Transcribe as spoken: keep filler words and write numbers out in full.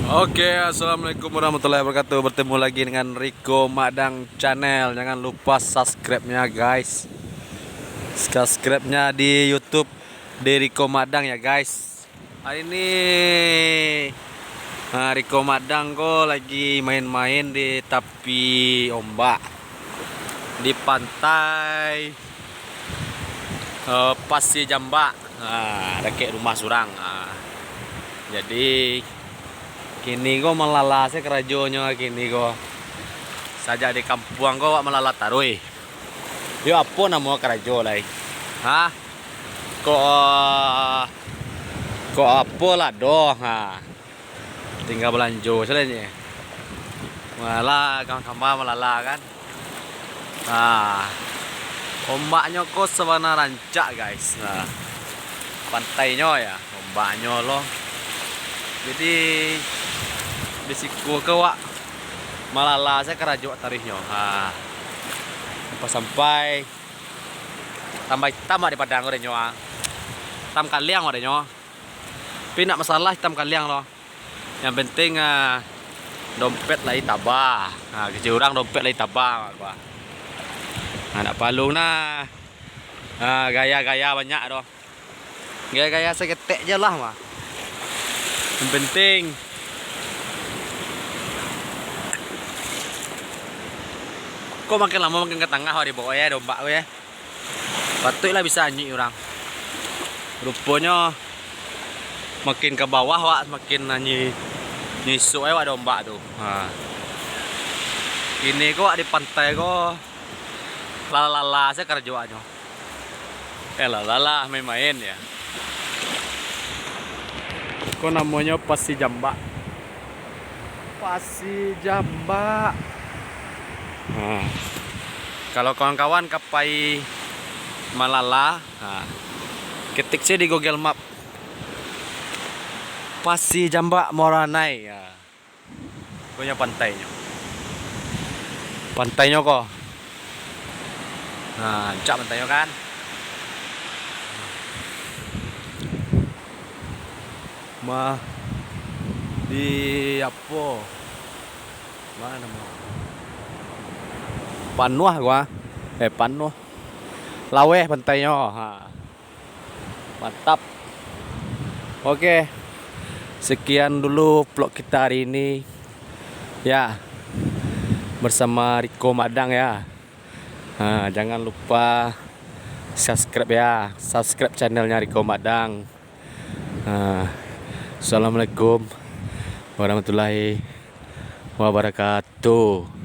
Oke, assalamualaikum warahmatullahi wabarakatuh. Bertemu lagi dengan Riko Madang Channel. Jangan lupa subscribe-nya, guys. Subscribe-nya di YouTube di Riko Madang ya, guys. Hari ini, ah, Riko Madang ko lagi main-main di tapi ombak di pantai, eh, Pasir Jambak. Ah, dakek rumah surang. Ah. Jadi, kini ko malala se karajonyo kini ko. Sajak di kampuang ko awak malala taruih. Yo, apo namo karajo lai? Ha? Kok, kok apo lah doh? Ha. Tingga balanjo sajo nyo. Malala, kama-kama malala kan. Nah, ombaknyo ko sabana rancak, guys. Nah, pantainyo ya, ombaknyo lo. Jadi, di siko ko wak malala se karajo taruihnyo. Ha. Sampai-sampai tambah itam wak di padang ko denyo, ah. Itam kaliang wak denyo. Tapi ndak masalah itam kaliang lo. Yang penting, ah, dompet lai taba. Ah, kecek urang dompet lai taba, wak. Ah, ndak paralu nah. Ah, gaya-gaya banyak doh. Gaya-gaya saketek je lah, mah. Yang penting, kok makin lamo makin ka tangah, wak, dibao, ya, ombak ko, ya. Patuiklah bisa anyuik urang. Ruponyo makin ka bawah, wak, makin anyi-, nyisuk, eh, wak, di ombak tu. Ha. Kini ko, wak, di pantai ko, lala-lala se karajo awaknyo. Eh, lala-lala, main-main ya. Ko namonyo Pasir Jambak. Pasir Jambak. Nah, kalau kawan-kawan ka pai malala, nah, ketik se di Google Map. Pasir Jambak Moranai. Ya. Ko nyo pantainyo. Pantainyo ko. Nah, rancak pantainyo kan. Mah di apo? Mano mah? Panuah gua. Eh, panuah. Laweh pantainyo. Ha. Mantap. Oke. Sekian dulu vlog kita hari ini. Ya. Bersama Riko Madang ya. Ha, jangan lupa subscribe ya. Subscribe channelnya Riko Madang. Ha. Assalamualaikum warahmatullahi wabarakatuh.